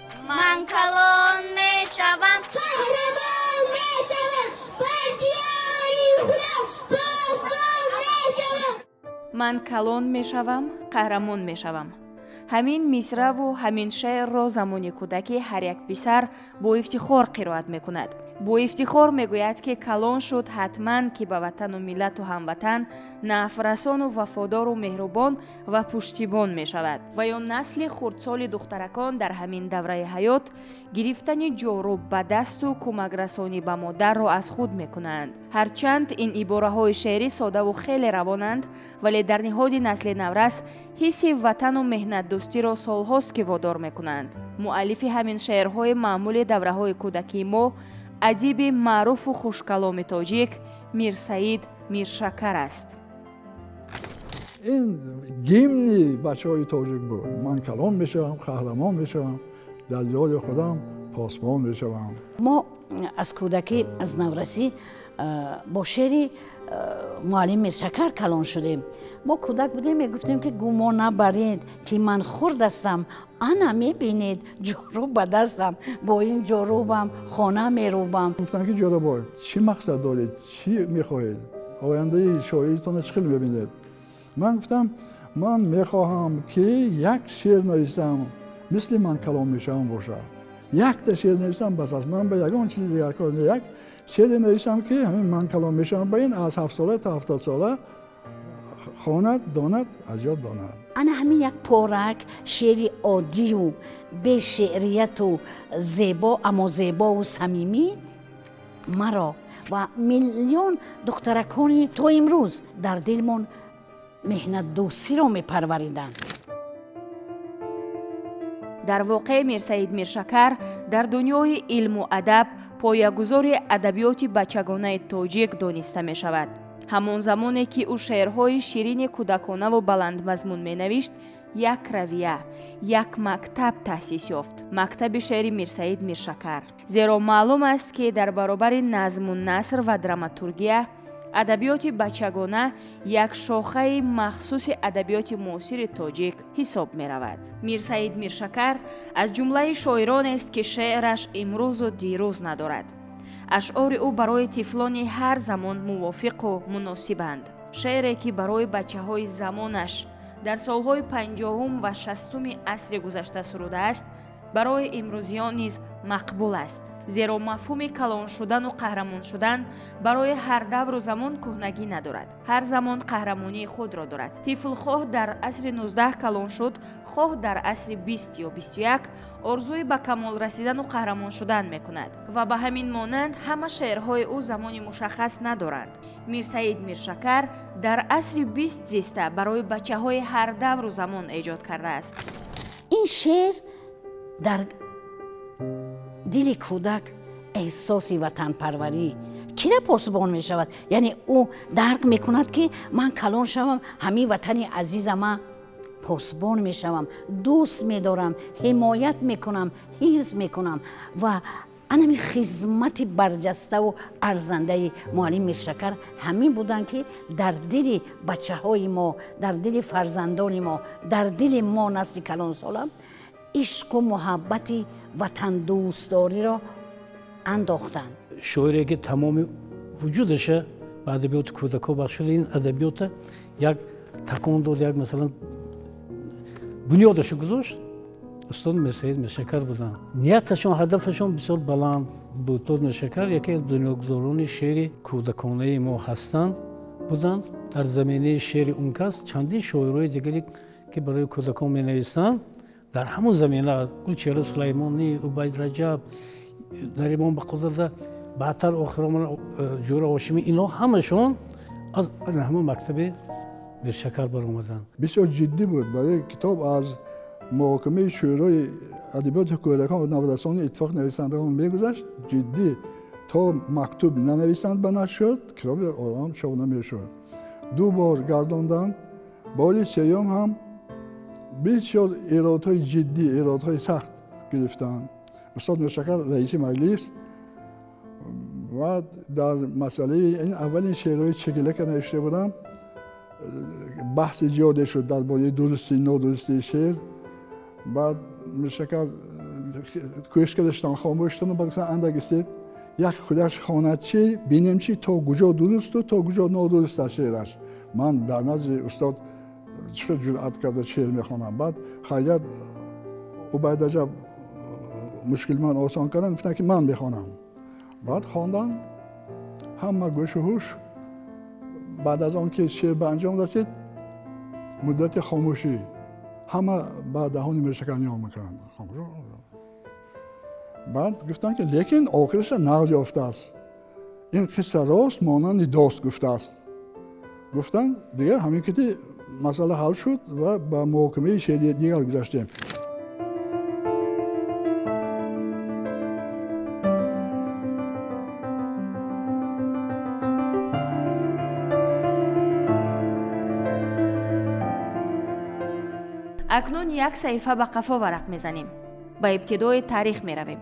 Ман калон мешавам, қаҳрамон мешавам, бар диёри худам посбон мешавам. Ман калон мешавам, қаҳрамон мешавам. Ҳамин мисраву ҳамин шеърро замони кӯдакӣ ҳар як писар бо ифтихор қироат мекунад. Бо ифтихор мегӯяд, ки калон шуд, ҳатман ки ба ватану миллату ҳамватан нафрасону вафодору меҳрубон ва пуштибон мешавад. Ва ё насли хурдсоли духтаракон дар ҳамин давраи ҳаёт гирифтани ҷоруб ба дасту кӯмакрасонӣ ба модарро аз худ мекунанд. Ҳарчанд ин ибораҳои шеърӣ содаву хеле равонанд, вале дар ниҳоди насли наврас ҳисси ватану меҳнатдӯстиро солҳост, ки водор мекунанд. Муаллифи ҳамин шеърҳои маъмули давраҳои кӯдакии мо адиби маъруфу хушкаломи тоҷик Мирсаид Миршакар аст. Ин гимни бачаҳои тоҷик буд. Ман калон мешавам, қаҳрамон мешавам, дар ёди худам посбон мешавам. Мо аз кӯдакӣ, аз наврасӣ бо шеъри муаллим Миршакар калон шудем. Мо кӯдак будем, мегуфтем, ки гумон набаред, ки ман хурд ҳастам, ана мебинед, ҷоруб ба дастам, бо ин ҷорубам хона мерубам. Гуфтам, ки Ҷӯрабой, чӣ мақсад доред, чӣ мехоҳед, ояндаи шоиритонро чӣ хел мебинед? Ман гуфтам, ман мехоҳам, ки як шеър нависам, мисли «Ман калон мешавам» бошад. Якта шеър нависам, бас аст, ман ба ягон чизи дигар кор не. Як шеъре нависам, ки ҳамин «Ман калон мешавам» ба ин аз 7-сола то 70-сола хонад, донад, аз ёд донад. Ана ҳамин як порак шеъри оддию бешеърияту зебо, аммо зебову самимӣ маро ва миллион духтаракони то имрӯз дар дилмон меҳнатдӯстиро мепарвариданд. Дар воқеъ, Мирсаид Миршакар дар дунёи илму адаб поягузори адабиёти бачагонаи тоҷик дониста мешавад. Ҳамон замоне ки ӯ шеърҳои ширини кӯдаконаву баландмазмун менавишт, як равия, як мактаб таъсис ёфт, мактаби шеъри Мирсаид Миршакар. Зеро маълум аст, ки дар баробари назму наср ва драматургия адабиёти бачагона як шохаи махсуси адабиёти муосири тоҷик ҳисоб меравад. Мирсаид Миршакар аз ҷумлаи шоиронест, ки шеъраш имрӯзу дирӯз надорад. Ашъори ӯ барои тифлони ҳар замон мувофиқу муносибанд. Шеъре, ки барои бачаҳои замонаш дар солҳои 50-ум ва 60-уми асри гузашта сурудааст, барои имрӯзиён низ мақбул аст, зеро мафҳуми калон шудану қаҳрамон шудан барои ҳар давру замон кӯҳнагӣ надорад. Ҳар замон қаҳрамонии худро дорад. Тифл хоҳ дар асри 19 калон шуд, хоҳ дар асри 20 ё 21, орзуи ба камол расидану қаҳрамон шудан мекунад ва ба ҳамин монанд ҳама шеърҳои ӯ замони мушаххас надоранд. Мирсаид Миршакар дар асри 20 зиста барои бачаҳои ҳар давру замон эҷод кардааст. Ин шеър дар дили кӯдак эҳсоси ватанпарварӣ, кира посбон мешавад, яъне ӯ дарк мекунад, ки ман калон шавам, ҳамин ватани азизама посбон мешавам, дӯст медорам, ҳимоят мекунам, ҳифз мекунам. Ва анами хизмати барҷаставу арзандаи муаллим Миршакар ҳамин буданд, ки дар дили бачаҳои мо, дар дили фарзандони мо, дар дили мо, насли калонсола, ишқу муҳаббати ватандӯстдориро андохтанд. Шоире, ки тамоми вуҷудаша ба адабиёти кӯдакҳо бахшида, ин адабиёта як такон дод, як, масалан, бунёдаша гузошт, устод Мирсаид Миршакар буданд. Нияташон, ҳадафашон бисёр баланд буд. Устод Миршакар яке аз бунёдгузорони шеъри кӯдаконаи мо ҳастанд, буданд. Дар заминаи шеъри он кас чандин шоирои дигаре, ки барои кӯдакон менависанд, дар ҳамон замина, Гулчеҳра Сулаймонӣ, Убайд Раҷаб, Наримон Бақозода, баъдтар охирон Ҷӯра Ҳошимӣ, инҳо ҳамашон аз ҳамон мактаби Миршакар баромаданд. Бисёр ҷиддӣ буд. Барои китоб аз муҳокимаи Шӯрои адабиёти кӯдакон ва наврасони Иттифоқи нависандагон мегузашт. Ҷиддӣ, то мактуб нанависанд ба нашр шуд, китоби ором чоп намешуд. Ду бор гардонданд. Бори сеюм ҳам бисёр эродҳои ҷиддӣ, эродҳои сахт гирифтанд. Устод Миршакар раиси маҷлис ва дар масъалаи ин аввалин шеърҳои чигила, ки навишта будам, баҳси зиёде шуд дар бораи дурустӣ, нодурустии шеър. Баъд Миршакар Кӯшиш кардашон хомӯш шуданд, баъд гуфтанд андак истед, як худаш хонад чӣ, бинем чӣ то куҷо дурусту то куҷо нодуруст аст шеъраш. Ман дар назди устод чӣ ҷуръат карда шеър мехонам. Баъд хайрият Убайд Раҷаб мушкили ман осон карданд, гуфтанд ки ман мехонам. Баъд хондан, ҳама гӯшу ҳуш. Баъд аз он ки шеър ба анҷом расид, муддати хомӯшӣ, ҳама ба даҳони Миршакар нигоҳ мекунанд. Баъд гуфтанд ки лекин охираша нағз ёфтааст, ин қисса рост монанди дост гуфтааст. Гуфтанд дигар ҳамин ки масъала ҳал шуд ва ба муҳокимаи шеъри дигар гузаштем. Акнун як саҳифа ба қафо варақ мезанем. Ба ибтидои таърих меравем.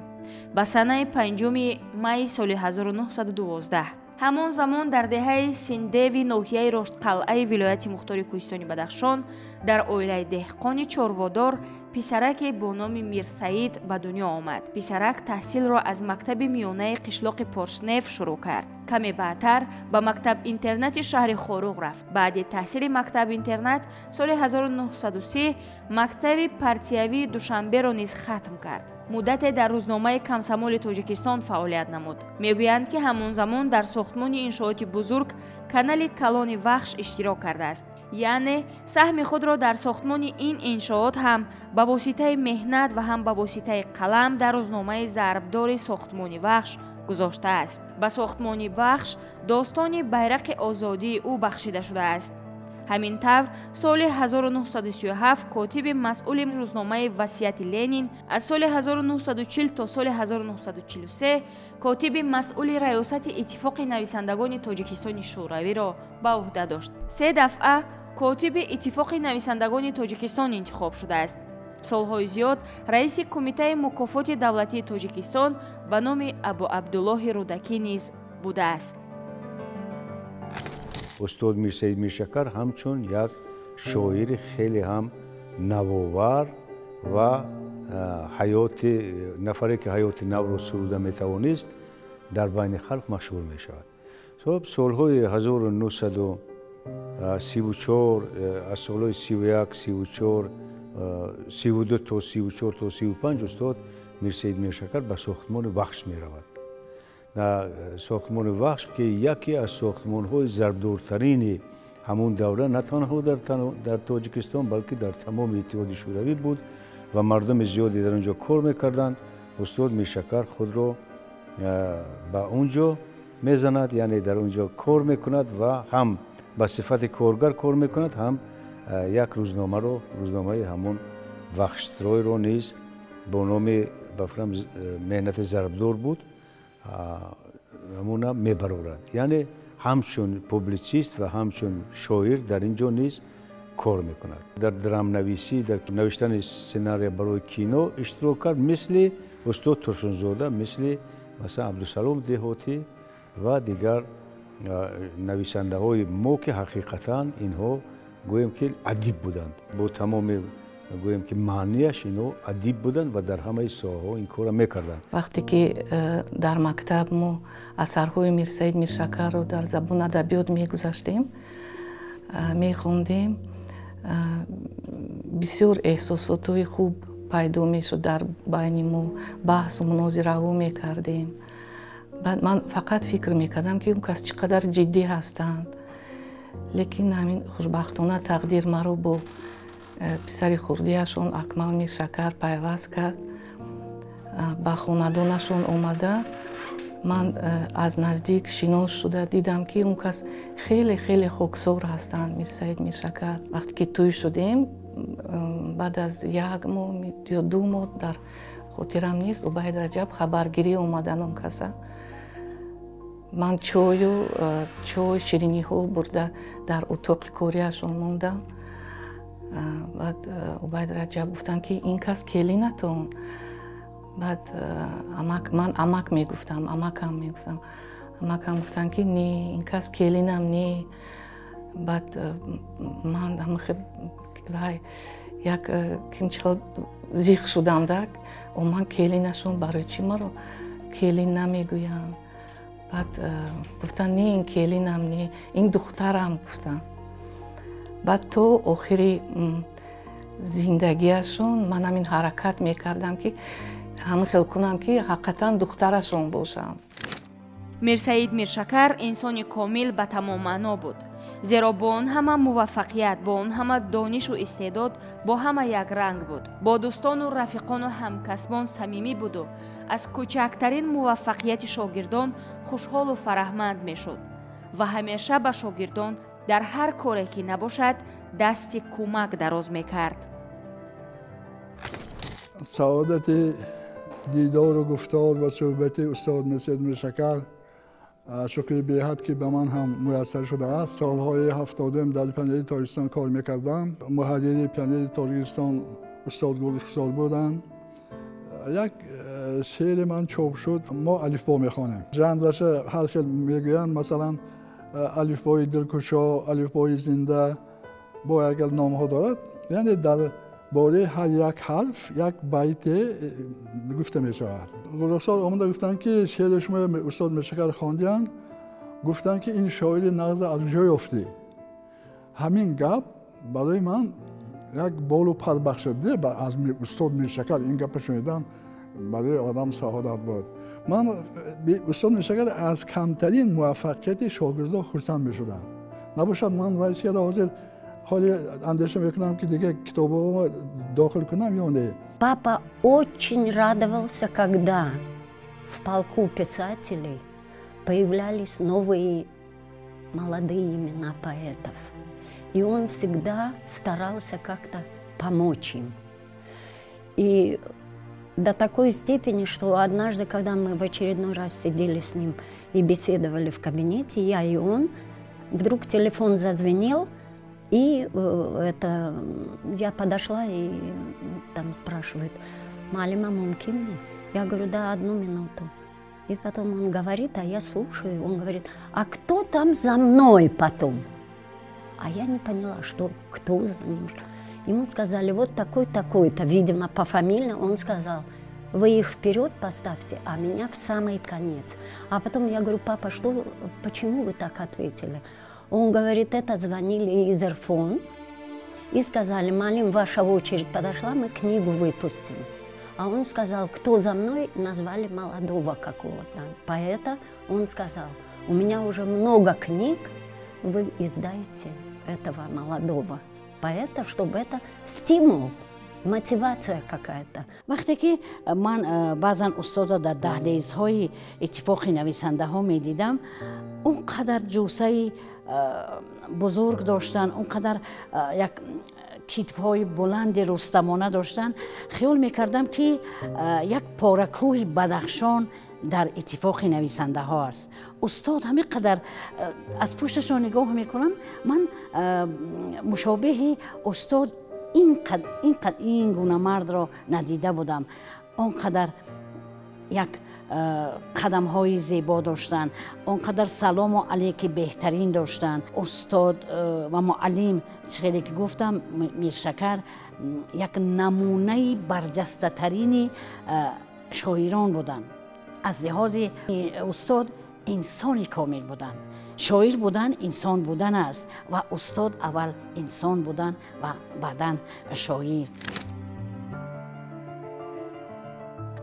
Ба санаи 5 майи соли 1912. Ҳамон замон дар деҳаи Синдеви ноҳияи Роштқалъаи вилояти мухтори Кӯҳистони Бадахшон дар оилаи деҳқони чорводор писараке бо номи Мирсаид ба дунё омад. Писарак таҳсилро аз мактаби миёнаи қишлоқи Поршнев шурӯъ кард. Каме баъдтар ба мактаб-интернати шаҳри Хоруғ рафт. Баъди таҳсили мактаб-интернат соли 1903 мактаби партиявии Душанберо низ хатм кард. Муддате дар рӯзномаи Комсомоли Тоҷикистон фаъолият намуд. Мегӯянд ки ҳамон замон дар сохтмони иншооти бузург канали калони Вахш иштирок кардааст. Яъне саҳми худро дар сохтмони ин иншоот ҳам ба воситаи меҳнат ва ҳам ба воситаи қалам дар рӯзномаи зарбдори сохтмони Вахш гузоштааст. Ба сохтмони Вахш достони байрақи озодии ӯ бахшида шудааст. Ҳамин тавр соли 1937 котиби масъули рӯзномаи Васияти Ленин, аз соли 1940 то соли 1943 котиби масъули раёсати Иттифоқи нависандагони Тоҷикистони Шӯравиро ба ӯҳда дошт. 3 дафъа котиби Иттифоқи нависандагони Тоҷикистон интихоб шудааст. Солҳои зиёд раиси Кумитаи мукофоти давлатии Тоҷикистон ба номи Абу Абдуллоҳи Рӯдакӣ низ будааст. Устод Мирсаид Миршакар ҳамчун як шоири хеле ҳам навовар ва ҳаёти нафаре ки ҳаёти навро суруда метавонист дар байни халқ машҳур мешавад. Солҳои 1934, аз солҳои 31, 34, 32 то 34 то 35 устод Мирсаид Миршакар ба сохтмони Вахш меравад. Сохтмони Вахш ки яке аз сохтмонҳои зарбдортарини ҳамон давра на танҳо дар Тоҷикистон, балки дар тамоми Иттиҳоди Шӯравӣ буд ва мардуми зиёде дар он ҷо кор мекарданд. Устод Миршакар худро ба он ҷо мезанад, яъне дар он ҷо кор мекунад ва ҳам ба сифати коргар кор мекунад, ҳам як рӯзномаро, рӯзномаи ҳамон Вахшстройро низ бо номи ба фикрам меҳнати зарбдор буд, ҳамона мебарорад. Яъне ҳамчун публитсист ва ҳамчун шоир дар ин ҷо низ кор мекунад. Дар драмнависӣ, дар навиштани сценария барои кино иштирок кард, мисли устод Турсунзода, мисли масалан Абдусалом Деҳотӣ ва дигар нависандаҳои мо ки ҳақиқатан инҳо гӯем ки адиб буданд. Бо тамоми гӯем ки маънияш инҳо адиб буданд ва дар ҳамаи соҳаҳо ин корро мекарданд. Вақте ки дар мактаб мо асарҳои Мирсаид Миршакарро дар забон адабиёт мегузаштем, мехондем, бисёр эҳсосотҳои хуб пайдо мешуд дар байни мо, баҳсу мунозираҳо мекардем. Баъд ман фақат фикр мекардам ки он кас чӣ қадар ҷиддӣ ҳастанд. Лекин ҳамин хушбахтона тақдир маро бо писари хурдиашон Акмал Миршакар пайваст кард. Ба хонадонашон омада ман аз наздик шинос шуда дидам ки он кас хеле хеле хоксор ҳастанд, Мирсаид Миршакар. Вақте ки тӯй шудем, баъд аз як моҳ ё 2 моҳ дар хотирам нест, Убайд Раҷаб хабаргирӣ омадан он каса. Ман чою чой шириниҳо бурда дар утоқи кориашон мондам. Баъд Убайд Раҷаб гуфтанд ки ин кас келинатон. Баъд ман амак мегуфтам, амакам мегуфтам. Амакам гуфтанд ки не, ин кас келинам не. Баъд ман вай Як кимчи зиқ шудам да, ман келинашон барои чӣ маро келин намегӯянд? Баъд гуфтанд, не, ин келинам не, ин духтарам гуфтанд. Баъд то охири зиндагиашон ман ҳамин ҳаракат мекардам, ки ҳамин хел кунам, ки ҳақиқатан духтарашон бошам. Мирсаид Миршакар инсони комил ба тамом маъно буд, зеро бо он ҳама муваффақият, бо он ҳама донишу истеъдод бо ҳама якранг буд, бо дӯстону рафиқону ҳамкасбон самимӣ буду аз кӯчактарин муваффақияти шогирдон хушҳолу фараҳманд мешуд ва ҳамеша ба шогирдон дар ҳар коре ки набошад дасти кӯмак дароз мекард. Саодати дидору гуфтор ва суҳбати устод Мирсаид Миршакар шукри беҳад, ки ба ман ҳам муяссар шудааст. Солҳои 70-ум дар Пионери Тоҷикистон кор мекардам. Муҳаррири Пионери Тоҷикистон устод Гулрухсор буданд. Як шеъри ман чоп шуд. Мо алифбо мехонем. Жанраша ҳар хел мегӯянд, масалан алифбои дилкушо, алифбои зинда, бо як номҳо дорад. Яъне дар бораи ҳар як ҳарф як байте гуфта мешавад. Гулрухсор омада гуфтанд, ки шеъри шумо устод Миршакар хондиянд. Гуфтанд, ки ин шоири нағза аз куҷо ёфтӣ? Ҳамин гап барои ман як болу пар бахшид. Аз устод Миршакар ин гапа шунидан барои одам саодат буд. Ман устод Миршакар аз камтарин муваффақияти шогирдо хурсанд мешудам. Набошад ман вай шеъра ҳозир ҳоли андеша мекунам, ки дигар китобҳоро дохил кунам ё не. Папа очень радовался, когда в полку писателей появлялись новые молодые имена поэтов. И он всегда старался как-то помочь им. И до такой степени, что однажды, когда мы в очередной раз сидели с ним и беседовали в кабинете, я и он, вдруг телефон зазвенел, и это, я подошла и там спрашивает: «Малима мумкин?» Я говорю: да, одну минуту. И потом он говорит, а я слушаю, он говорит: а кто там за мной потом? А я не поняла, что, кто за ним. Ему сказали: вот такой, такой-то, видимо, пофамильно. Он сказал: вы их вперед поставьте, а меня в самый конец. А потом я говорю: папа, что, почему вы так ответили? Он говорит: это звонили из Ирфон и сказали: Малим, ваша очередь подошла, мы книгу выпустим. А он сказал: кто за мной? Назвали молодого какого-то поэта. Он сказал: у меня уже много книг, вы издайте этого молодого поэта, чтобы это стимул, мотивация какая-то. Вақте ки ман баъзан устода дар даҳлезҳои иттифоқи нависандаҳо медидам, он қадар ҷусаи бузург доштанд, он қадар як китфҳои буланди рустамона доштанд, хиёл мекардам, ки як поракӯҳи Бадахшон дар иттифоқи нависандаҳо аст. Устод ҳамин қадар аз пушташон нигоҳ мекунам, ман мушобиҳи устод ин гуна мардро надида будам. Он қадар як қадамҳои зебо доштанд, он қадар салому алейки беҳтарин доштанд. Устод ва муаллим, чӣ хеле ки гуфтам, Миршакар як намунаи барҷастатарини шоирон буданд. Аз лиҳози устод инсони комил буданд. Шоир будан инсон будан аст ва устод аввал инсон будан ва баъдан шоир.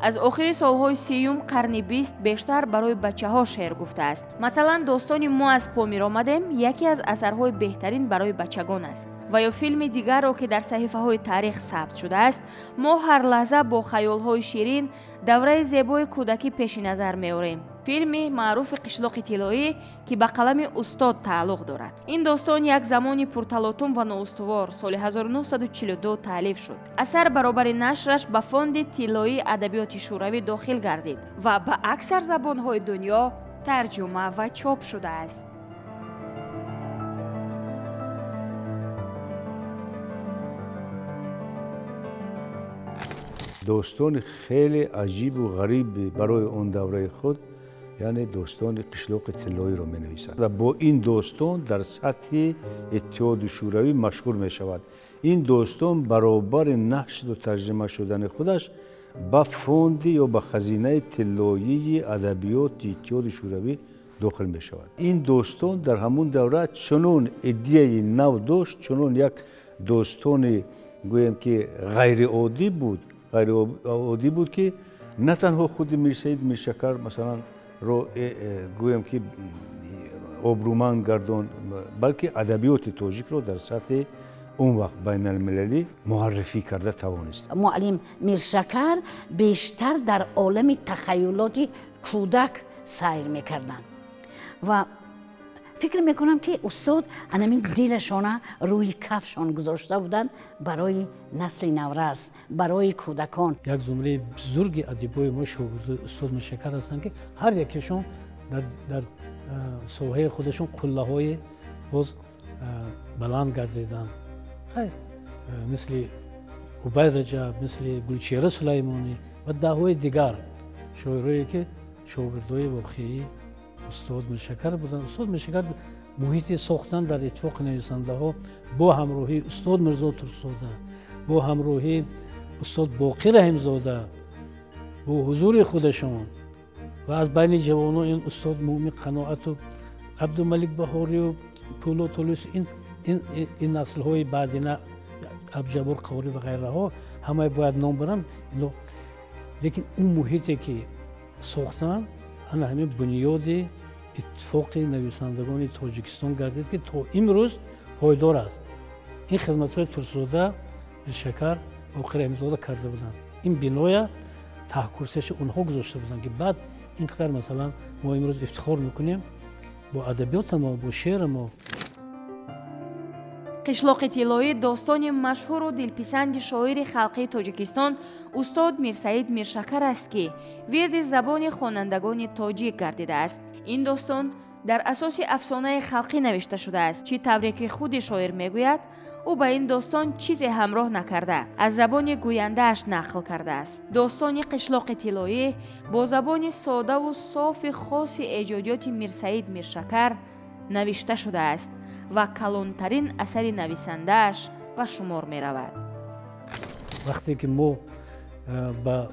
Аз охири солҳои 30-юм қарни 20 бештар барои бачаҳо шеър гуфтааст. Масалан, достони «Мо аз Помир омадем» яке аз асарҳои беҳтарин барои бачагон аст. Ва ё филми дигарро, ки дар саҳифаҳои таърих сабт шудааст, мо ҳар лаҳза бо хаёлҳои ширин давраи зебои кӯдакӣ пеши назар меорем. Филми маъруфи «Қишлоқи тиллоӣ», ки ба қалами устод тааллуқ дорад. Ин достон як замони пурталотум ва ноустувор соли 1942 таълиф шуд. Асар баробари нашраш ба фонди тиллоии адабиёти шӯравӣ дохил гардид ва ба аксар забонҳои дунё тарҷума ва чоп шудааст. Достони хеле аҷибу ғариб барои он давраи худ Яъне достони қишлоқи тиллоиро менависад ва бо ин достон дар сатҳи Иттиҳоди Шӯравӣ машҳур мешавад. Ин достон баробари нашру тарҷима шудани худаш ба фонди ё ба хазинаи тиллоии адабиёти Иттиҳоди Шӯравӣ дохил мешавад. Ин достон дар ҳамун давра чунон идеяи нав дошт, чунон як достони гӯем ки ғайриоддӣ буд, ки на танҳо худи Мирсаид Миршакар масалан ро гӯем ки обрӯманд гардон, балки адабиёти тоҷикро дар сатҳи он вақт байналмилалӣ муаррифӣ карда тавонист. Муаллим Миршакар бештар дар олами тахаюлоти кӯдак сайр мекарданд ва фикр мекунам ки устод анамин дилашона рӯи кафшон гузошта буданд барои насли наврас, барои кӯдакон. Як зумраи бузурги адибои мо шогирдои устод Миршакар ҳастанд, ки ҳар якешон дар соҳаи худашон қуллаҳои боз баланд гардиданд. Мисли Убай Раҷаб, мисли Гулчеҳра Сулаймонӣ ва даҳҳои дигар шоирое ки шогирдои воқеии устод Миршакар буданд. Устод Миршакар муҳити сохтан дар иттифоқи нависандаҳо бо ҳамроҳии устод Мирзо Турсунзода, бо ҳамроҳии устод Боқир Раҳимзода, бо ҳузури худашон ва аз байни ҷавонон ин устод Муъмин Қаноату Абдумалик Баҳорию Пуло Толис, ин наслҳои баъдина Абҷабор Қорӣ ва ғайраҳо ҳамаи бояд ном баранд. Лекин он муҳите ки сохтанд, ана ҳамин бунёди иттифоқи нависандагони Тоҷикистон гардид, ки то имрӯз пойдор аст. Ин хизматҳои Турсунзода, Миршакар, Боқир Раҳимзода карда буданд. Ин биноя таҳкурсияши онҳо гузошта буданд, ки баъд ин қадар масалан мо имрӯз ифтихор мекунем бо адабиёти мо, бо шеъри мо. Қишлоқи тиллоӣ достони машҳуру дилписанди шоири халқии Тоҷикистон устод Мирсаид Миршакар аст, ки вирди забони хонандагони тоҷик гардидааст. Ин достон дар асоси афсонаи халқӣ навишта шудааст. Чӣ тавре ки худи шоир мегӯяд, ӯ ба ин достон чизе ҳамроҳ накарда, аз забони гӯяндааш нақл кардааст. Достони қишлоқи тиллоӣ бо забони содаву софи хоси эҷодиёти Мирсаид Миршакар навишта шудааст ва калонтарин асари нависандааш ба шумор меравад. Вақте ки мо ба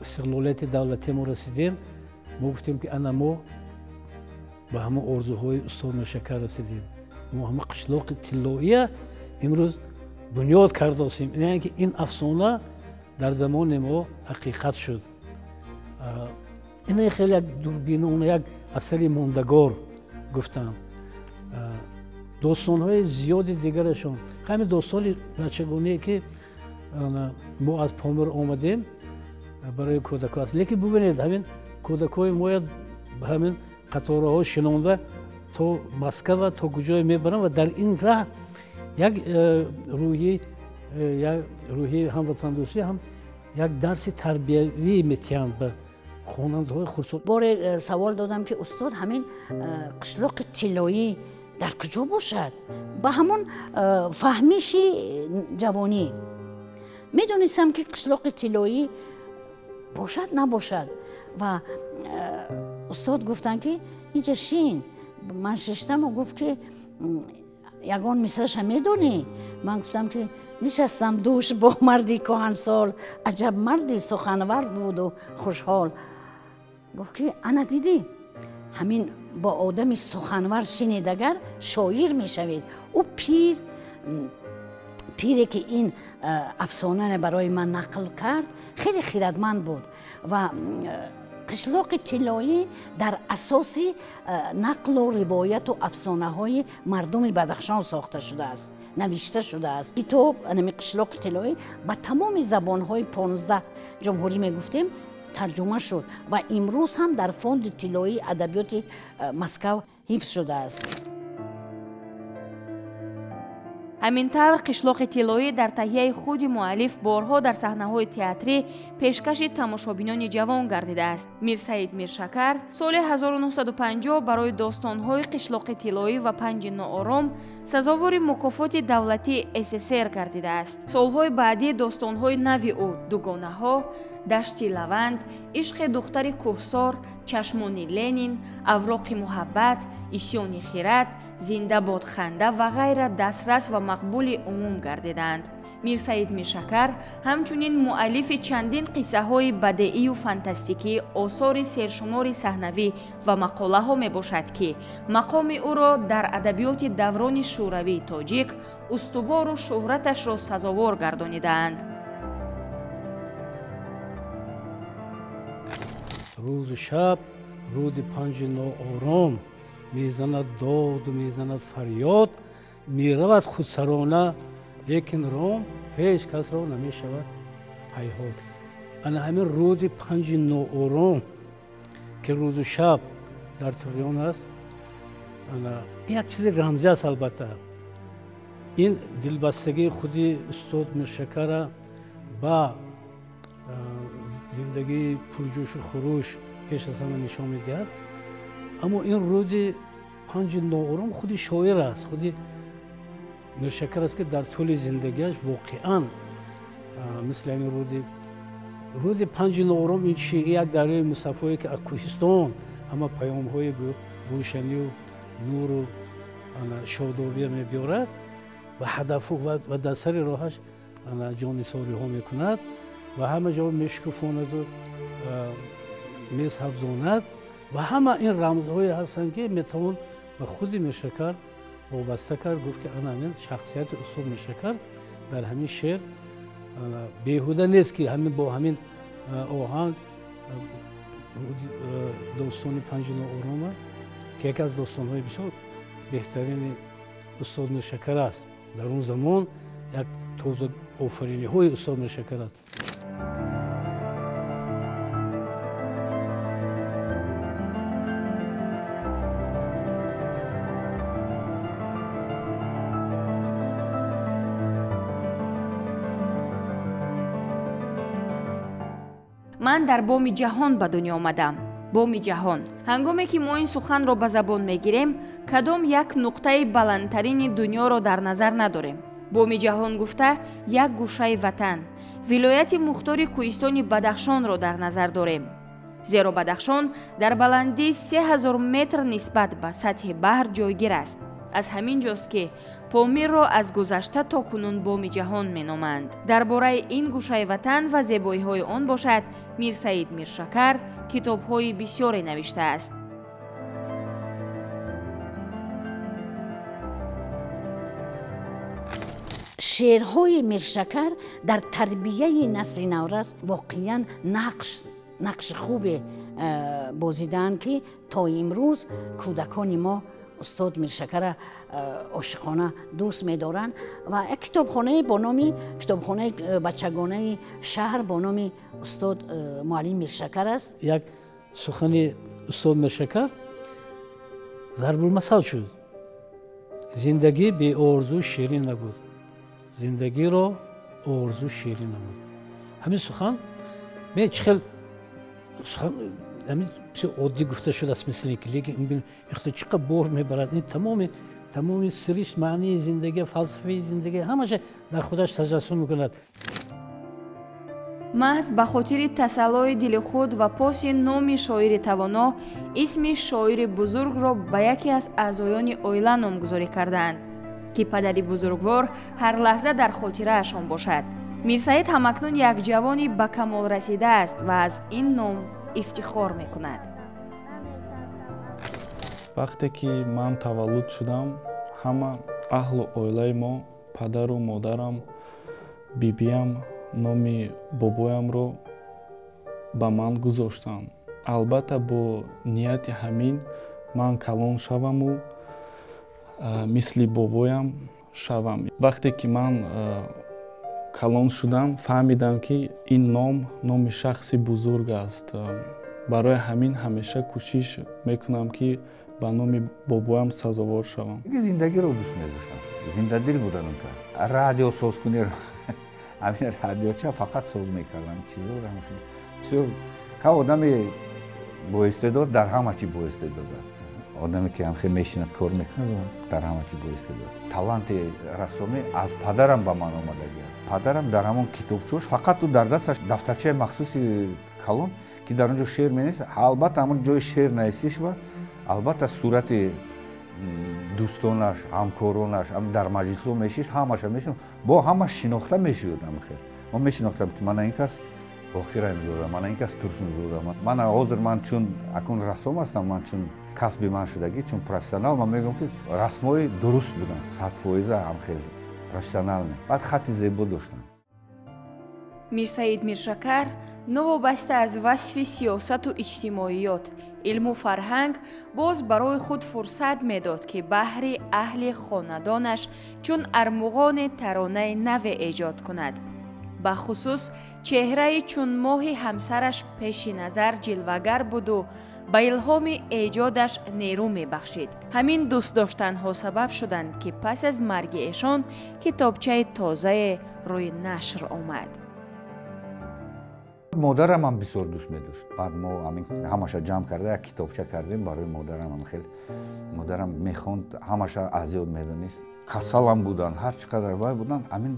истиқлолияти давлатӣ мо расидем, мо гуфтем ки ана мо ба ҳамон орзуҳои устод Миршакар расидем. Мо ҳама қишлоқи тиллоия имрӯз бунёд кардосем. Яъне ки ин афсона дар замони мо ҳақиқат шуд. Ина хеле як дурбинона, як асари мондагор гуфтам. Достонҳои зиёди дигарашон, ҳамин достони бачагоние ки мо аз Помир омадем барои кӯдакҳо аст. Лекин бубинед, ҳамин кӯдакҳои мо ҳамин қатораҳо шинонда то Москва, то куҷое мебаранд ва дар ин раҳ як рӯҳии ҳамватандӯстӣ, ҳам як дарси тарбиявӣ метиҳанд ба хонандаҳои хурдсол. Боре савол додам ки устод, ҳамин қишлоқи тиллоӣ дар куҷо бошад? Ба ҳамон фаҳмиши ҷавонӣ медонистам ки қишлоқи тиллоӣ бошад набошад. Ва устод гуфтанд ки инҷа шин. Ман шиштаму гуфт ки ягон мисраша медонӣ? Ман гуфтам ки нишастам дӯш бо марди кӯҳансол, аҷаб марди суханвар буду хушҳол. Гуфт ки ана дидӣ, ҳамин бо одами суханвар шинед агар шоир мешавед. Ӯ пире ки ин афсонаро барои ман нақл кард, хеле хирадманд буд ва қишлоқи тиллоӣ дар асоси нақлу ривояту афсонаҳои мардуми Бадахшон сохта шудааст, навишта шудааст. Китоб анами қишлоқи тиллоӣ ба тамоми забонҳои 15 ҷумҳурӣ мегуфтем тарҷума шуд ва имрӯз ҳам дар фонди тиллоии адабиёти Москав ҳифз шудааст. Ҳамин тавр қишлоқи тиллоӣ дар таҳияи худи муаллиф борҳо дар саҳнаҳои театрӣ пешкаши тамошобинони ҷавон гардидааст. Мирсаид Миршакар соли 1950 барои достонҳои қишлоқи тиллоӣ ва панҷи ноором сазовори мукофоти давлатии СССР гардидааст. Солҳои баъдӣ достонҳои нави ӯ дугонаҳо, дашти лаванд, ишқи духтари кӯҳсор, чашмони Ленин, авроқи муҳаббат, исёни хират, зинда бод ханда ва ғайра дастрас ва мақбули умум гардиданд. Мирсаид Миршакар ҳамчунин муаллифи чандин қиссаҳои бадеию фантастикӣ, осори сершумори саҳнавӣ ва мақолаҳо мебошад, ки мақоми ӯро дар адабиёти даврони шӯравии тоҷик устувору шӯҳраташро сазовор гардонидаанд. Рӯзу шаб рӯди панҷи ноором мезанад доду мезанад фарёд, меравад худсарона, лекин ром ҳеҷ касро намешавад ҳайҳот. Ана ҳамин рӯди панҷи ноором ки рӯзу шаб дар туғён аст, як чизи рамзӣ аст. Албатта, ин дилбастагии худи устод Миршакара ба зиндагии пурҷӯшу хуруш пеш аз ҳама нишон медиҳад. Аммо ин рӯди панҷи ноором худи шоир аст, худи Миршакар аст, ки дар тӯли зиндагиаш воқеан мисли ҳамин рӯди панҷи ноором ин чи як дарёи мусаффое ки аз кӯҳистон ҳама паёмҳои рӯшанию нуру шодобия мебиёрад ва ҳадафу ва дар сари роҳаш ҷоннисориҳо мекунад ва ҳама ҷо мешукуфонаду месабзонад ва ҳама ин рамзҳое ҳастанд, ки метавон ба худи Миршакар вобаста кард, гуфт ки ана ҳамин шахсияти устод Миршакар дар ҳамин шеър беҳуда нест, ки ҳамин бо ҳамин оҳанг достони панҷи ноорома, ки яке аз достонҳои бисёр беҳтарини устод Миршакар аст, дар он замон як тоза офариниҳои устод Миршакар аст. Ман дар боми ҷаҳон ба дунё омадам. Боми ҷаҳон. Ҳангоме ки мо ин суханро ба забон мегирем, кадом як нуқтаи баландтарини дунёро дар назар надорем. Боми ҷаҳон гуфта як гӯшаи ватан, вилояти мухтори кӯҳистони Бадахшонро дар назар дорем. Зеро Бадахшон дар баландии 3000 метр нисбат ба сатҳи баҳр ҷойгир аст. Аз ҳамин ҷост, ки Помирро аз гузашта то кунун боми ҷаҳон меноманд. Дар бораи ин гӯшаи ватан ва зебоиҳои он бошад, Мирсаид Миршакар китобҳои бисёре навиштааст. Шеърҳои Миршакар дар тарбияи насли наврас воқеан нақши хубе бозидаанд, ки то имрӯз кӯдакони мо устод Миршакара ошиқона дӯст медоранд ва як китобхонае бо номи китобхонаи бачагонаи шаҳр бо номи устод муаллим Миршакар аст. Як сухани устод Миршакар зарбулмасал шуд. Зиндагӣ беорзу ширин набуд, зиндагиро орзу ширин набуд. Ҳамин сухан мен чӣ хел сухан ҳамин бисёр оддӣ гуфта шудааст, мисли ки, лекин чӣ қадр бор мебарад. Ин тамоми сириш, маънии зиндагӣ, фалсафаи зиндагӣ ҳамаша дар худаш таҷассум мекунад. Маҳз ба хотири тасаллои дили худ ва поси номи шоири тавоно исми шоири бузургро ба яке аз аъзоёни оила номгузорӣ кардаанд, ки падари бузургвор ҳар лаҳза дар хотираашон бошад. Мирсаид ҳамакнун як ҷавони ба камол расидааст ва аз ин ном ифтихор мекунад. Вақте ки ман таваллуд шудам, ҳама аҳлу оилаи мо, падару модарам, бибиям номи бобоямро ба ман гузоштанд. Албатта, бо нияти ҳамин ман калон шаваму мисли бобоям шавам. Вақте ки ман калон шудам, фаҳмидам, ки ин ном номи шахси бузург аст. Барои ҳамин ҳамеша кӯшиш мекунам, ки Ба номи бобоям сазовор шавам. Зиндагиро дӯст медоштам, зиндадил будам. Он кас радио созкуниро, ҳамин радиоча фақат соз мекардам, чизоро. Бисёр ҳа одами боистеъдод, дар ҳама чи боистеъдод аст. Одаме ки ҳамхел мешинад, кор мекунад, дар ҳама чи боистеъдод. Таланти рассомӣ аз падарам ба ман омадагӣ аст. Падарам дар ҳамон китобчош фақат ӯ дар дасташ дафтарчаи махсуси калон, ки дар он ҷо шеър менависад. Албатта, ҳамон ҷои шеър нависиш ба албатта сурати дӯстонаш, ҳамкоронаш дар маҷлисҳо мешишт, ҳамаша мешинохт, бо ҳама шинохта мешуд. Ҳамхел ман мешинохтам, ки мана ин кас Боқираимзода, мана ин кас Турсунзода. Мана ҳозир ман чун акун рассом ҳастам, ман чун касби ман шудагӣ, чун профессионал, ман мегӯям, ки расмҳои дуруст буданд, 100%, ҳамхел профессиональный, баъд хатти зебо доштанд. Мирсаид Миршакар новобаста аз васфи сиёсату иҷтимоиёт, илму фарҳанг, боз барои худ фурсат медод, ки баҳри аҳли хонадонаш чун армуғони таронаи наве эҷод кунад. Бахусус чеҳраи чун моҳи ҳамсараш пеши назар ҷилвагар буду ба илҳоми эҷодаш нерӯ мебахшид. Ҳамин дӯстдоштанҳо сабаб шуданд, ки пас аз марги эшон китобчаи тозае рӯи нашр омад. Модарам ҳам бисёр дӯст медошт. Баъд мо ҳамаша ҷамъ карда, як китобча кардем барои модарам. Хел модарам мехонд, ҳамаша аз ёд медонист. Касалам буданд, ҳар чӣ қадар вай буданд, ҳамин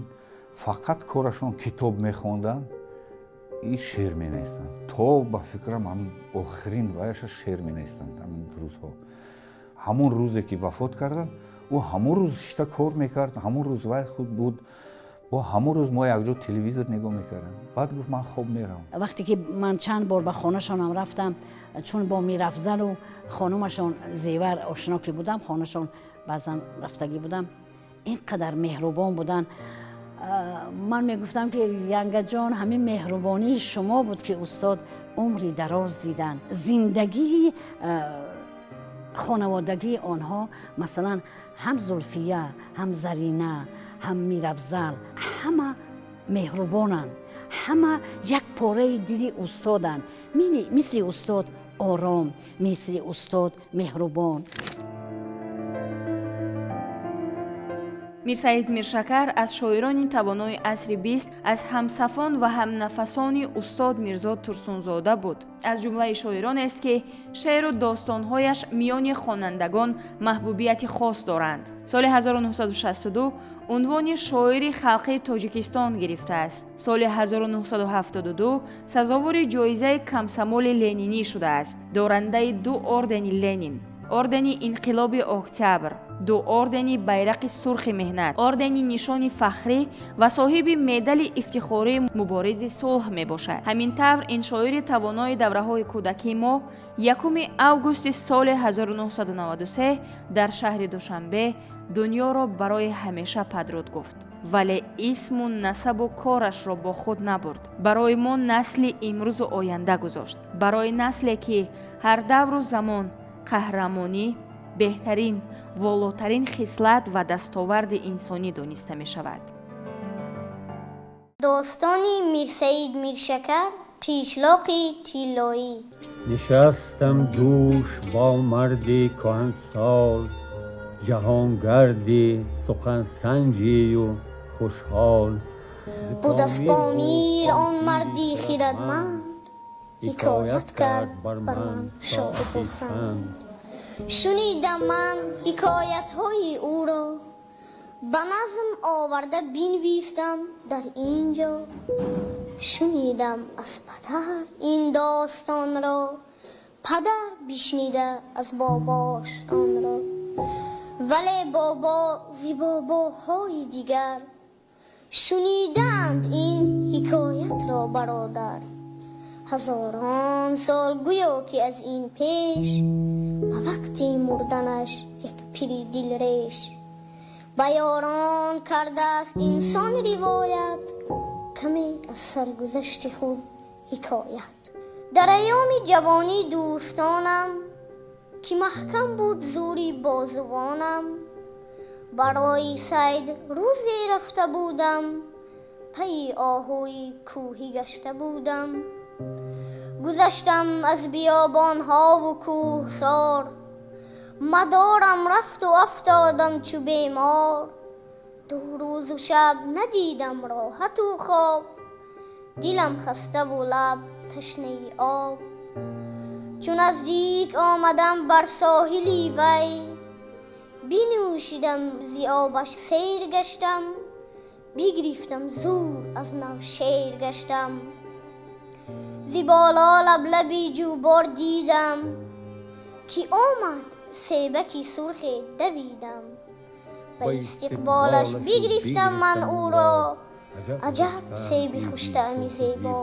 фақат корашон китоб мехонданд и шеър менавистанд. То ба фикрам, ҳамин охирин ваяша шеър менавистанд. Ҳамин рӯзҳо, ҳамон рӯзе ки вафот карданд, ӯ ҳамон рӯз шишта кор мекард, ҳамон рӯз вай худ буд, бо ҳамон рӯз мо якҷо телевизор нигоҳ мекардем. Баъд гуфт: «Ман хоб меравам». Вақте ки ман чанд бор ба хонашонам рафтам, чун бо Мирафзалу хонумашон Зевар ошно ки будам, хонашон баъзан рафтагӣ будам, ин қадар меҳрубон буданд. Ман мегуфтам, ки янгаҷон, ҳамин меҳрубонии шумо буд, ки устод умри дароз диданд. Зиндагии хонаводагии онҳо, масалан, ҳам Зулфия, ҳам Зарина, ҳам Мирафзал, ҳама меҳрубонанд, ҳама як пораи дили устоданд, мисли устод ором, мисли устод меҳрубон. Мирсаид Миршакар аз шоирони тавонои асри бист, аз ҳамсафон ва ҳамнафасони устод Мирзо Турсунзода буд. Аз ҷумлаи шоиронест, ки шеъру достонҳояш миёни хонандагон маҳбубияти хос доранд. Соли 1962 унвони шоири халқии Тоҷикистон гирифтааст. Соли 1972 сазовори ҷоизаи Комсомоли ленинӣ шудааст. Дорандаи ду ордени Ленин, ордени Инқилоби Октябр, ду ордени Байрақи Сурхи Меҳнат, ордени Нишони Фахрӣ ва соҳиби медали ифтихории Муборизи сулҳ мебошад. Ҳамин тавр, ин шоири тавонои давраҳои кӯдакии мо 1 августи соли 1993 дар шаҳри Душанбе дунёро барои ҳамеша падруд гуфт, вале исму насабу корашро бо худ набурд. Барои мо, насли имрӯзу оянда, гузошт, барои насле, ки ҳар давру замон қаҳрамонӣ беҳтарин, волотарин хислат ва дастоварди инсонӣ дониста мешавад. Достони Мирсаид Миршакар, «Қишлоқи тиллоӣ». Нишастам дӯш бо марди кӯҳансол, ҷаҳонгарди сухансанҷию хушҳол. Буд аз Помир он марди хирадманд, ҳикоят кард бар ман шоду хурсанд. Шунидам ман ҳикоятҳои ӯро, ба назм оварда бинвистам дар ин ҷо. Шунидам аз падар ин достонро, падар бишнида аз бобош онро. Вале бобо зи бобоҳои дигар шунидаанд ин ҳикоятро, бародар. Ҳазорон сол гӯё ки аз ин пеш, ба вақти мурданаш як пири дилреш ба ёрон кардааст инсон ривоят, каме аз саргузашти худ ҳикоят. Дар айёми ҷавонӣ, дӯстонам, ки маҳкам буд зӯри бозувонам, барои сайд рӯзе рафта будам, пайи оҳуи кӯҳӣ гашта будам. Гузаштам аз биёбонҳову кӯҳсор, Мадорам рафту афтодам чу бемор. Ду рӯзу шаб надидам роҳату хоб, дилам хаставу лаб ташнаи об. Чу наздик омадам бар соҳили вай, бинӯшидам зи обаш сер гаштам, бигирифтам зур аз нав шер гаштам. Зи боло лаблаби ҷӯбор дидам, ки омад себаки сурхе давидам. Ба истиқболаш бигирифтам ман ӯро, аҷаб себи хуштаъми зебо.